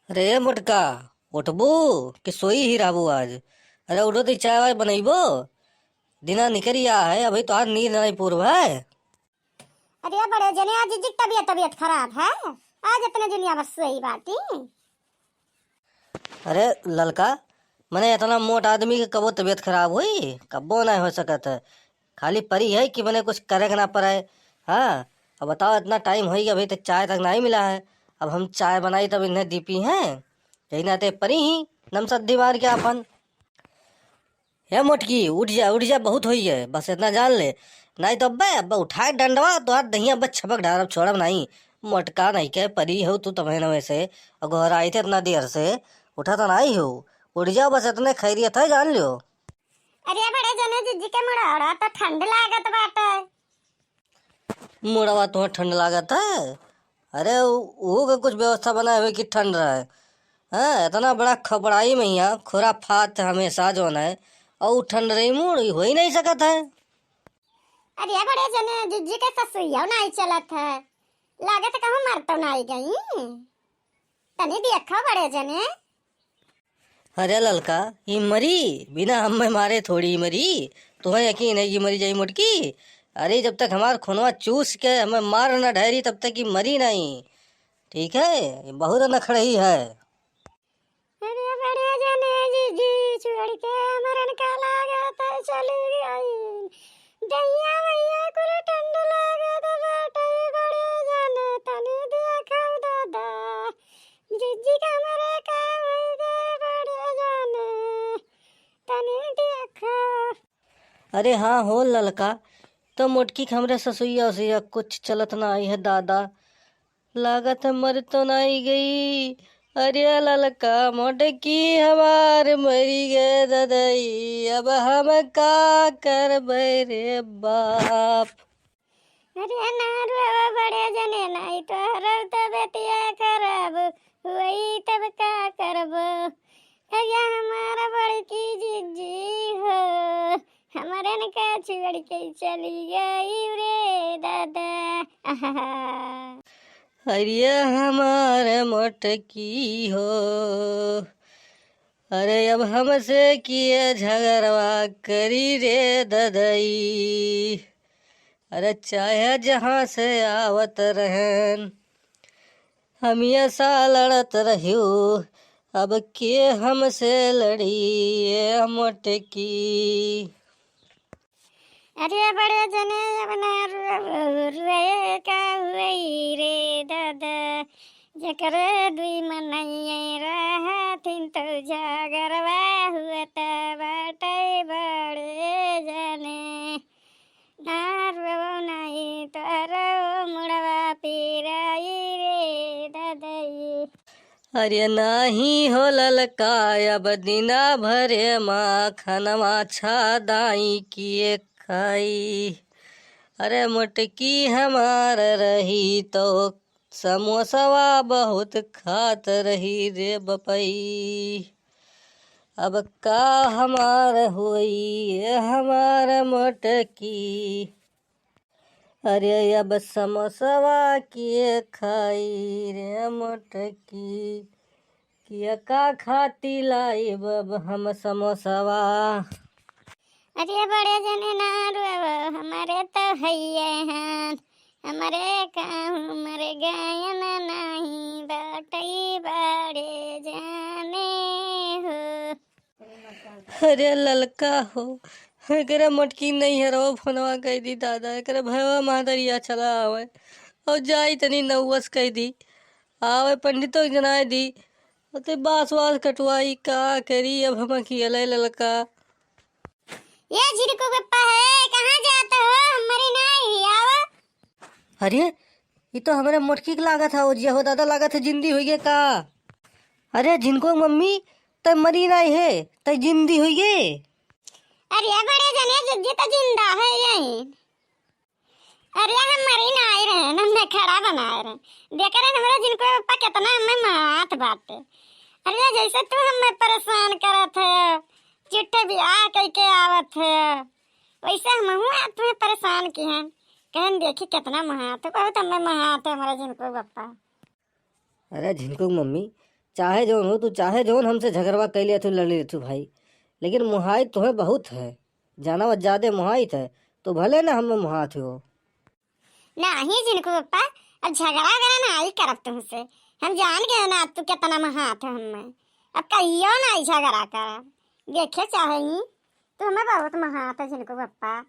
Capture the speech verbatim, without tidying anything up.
अरे मोटका, उठबू कि सोई ही रहबू आज? अरे उठो, तो चाय वाय बनइबो। दिना निकरी आ है, अभी तोहार नींद नहीं पूर भय। अरे बड़े जने, आज जिज्जी की तबियत, तबियत खराब है, आज इतने दुनिया बस सोई बाटी। अरे ललका, मने इतना मोट आदमी के कबो तबियत खराब हुई? कबो नहीं हो सकत है। खाली परी है कि मने कुछ करे के ना पड़े। हाँ, अब बताओ, इतना टाइम होई गया, अभी तक चाय तक नहीं मिला है। अब हम चाय बनाई तब इन्हें दी पी हैं, यही नाते परी ही नमसद्दी मार के आपन। हे मोटकी, उठ जा, उठ जा, बहुत होई है, बस इतना जान ले, नहीं तो अब्बे, अब्बे उठाए डंडवा, तोहार दहिया अब्बे छपक ढारब, छोड़ब नहीं। मोटका नहीं के परी हो तू तबे नवे से, अगोहराई थे इतना देर से, उठा तो नहीं हो, उठ जाओ, बस इतने खैरियत है, जान लियो। अरे बड़े जने, जिज्जी के मुड़वा तो ठंड लागत बाटे। मुड़वा तुम्हें ठंड लागत है? अरे उ-, ऊ के कुछ व्यवस्था बनाए हुए कि ठंड रहे। हाँ, इतना बड़ा खपड़ाई में यहाँ खुराफात हमेशा जौन है, और ऊ ठंड रही मूड़, ई हो ही नहीं सकत है। अरे बड़े जने, जिज्जी के ससुइया नहीं चलत है, लागत कहूँ मर तो नहीं गई। तनी देखो बड़े जने। अरे ललका, ई मरी? बिना हमें मारे थोड़ी मरी। तुम्हें यकीन है कि मरी जाई मोटकी? अरे जब तक हमार खूनवा चूस के हमें मार न ढहरी, तब तक ई मरी नहीं। ठीक है, ये बहुत नखड़ही है। अरे बड़े जने, जिज्जी छोड़ के हमरन का लागत है चली गई। दैया मैया कुल ठंड लागत बाटे बड़े जने, तनी देखो दादा। जिज्जी कमरे का होई गे बड़े जने, तनी देखो। अरे हाँ हो ललका, तो मोटकी के हमरे ससुइया उसुइया कुछ चलत ना आई है दादा। लागत है मर तो नाई गई। अरे ललका मोटकी हमार मरी गए ददई, अब हम का करबै रे बाप। अरे ना रो बड़े जने, नाई तो हरब तबियतिया खराब हुई तब का करबो। अरे हमार बड़की जिज्जी हो, हमरन का छोड़ के चली गई रे दादा। आहा। अरे हमार मोटकी हो, अरे अब हमसे किए झगड़वा करी रे ददई। अरे चाहे जहाँ से आवत रहन, हमेशा लड़त रह्यो, अब के हमसे लड़ी ए मोटकी। अरे बड़े जने, अब ना रो-, रोए का हुई रे दादा, जेकरे दुई मनैये रहथिन तो झगड़वा हुअत बाटे बड़े जने। ना रो नाई तोहरो मुड़वा पिराई रे ददई। अरे नाही हो ललका, अब दिना भरे मा खनवा छा दाई किए खाई। अरे मोटकी हमार रही तो समोसवा बहुत खात रही रे बपई। अब का हमार होई ए हमार मोटकी। अरे अब समोसवा के खाई रे मोटकी, किया का खाती लाइब अब हम समोसवा। अरे बड़े जने ना रोवो, हमरे तो हइये हैं, हमरे कहूँ मर गयन नहीं बाटई बड़े जने हो। अरे ललका हो, एकरे मोटकी नैहरवा फोनवा कइ दी दादा, एकरे भयवा मादरिया चला आवे, और जाई तनी नौवस कइ दी, आवे पंडितो के जनाए दी, ओते बास वास कटवाई, का करी अब हम अकेले ललका। ये झिनको गप्पा है, कहाँ जात हो? हमरी नाई ही, आवा। अरे, ई तो हमरे मोटकी के लागत है, ओ जिया हो दादा, लागत है जिंदी होइगे का? अरे झिनको मम्मी, तै मरी नाई है, तै जिंदी होइगे। अरे बड़े जने, जिज्जी तो जिंदा है यही। अरे हम मरी नाई रहे, हमने खड़ा बनाए रहे। देख रहे हमरा झिनको पप्पा कितना हमें मात बाटे। अरे जैसे तू हमें परेशान करत है, झूठे बियाह कई के आवत है, वैसे हमहू आज तुम्हें परेशान की हैं। कहन देखी कितना महात है, बहुत हमें महात है हमारा झिनको पप्पा। अरे झिनको मम्मी, चाहे जौन हो तू, चाहे जौन हमसे झगड़वा कइ लेथू, लड़ लेथू भाई, लेकिन मोहाइत तोहे बहुत है, जानत ज्यादे मोहाइत है, तो भले ना हमें मोहात हो। नाही झिनकू पप्पा, अब झगड़ा वगैरह नाही करब तुमसे। हम जान गए ना तू कितना मोहात है हमें। अब कहियो नाही झगड़ा करब। देखे चाहे ही, तू हमें बहुत मोहात है झिनकू पप्पा।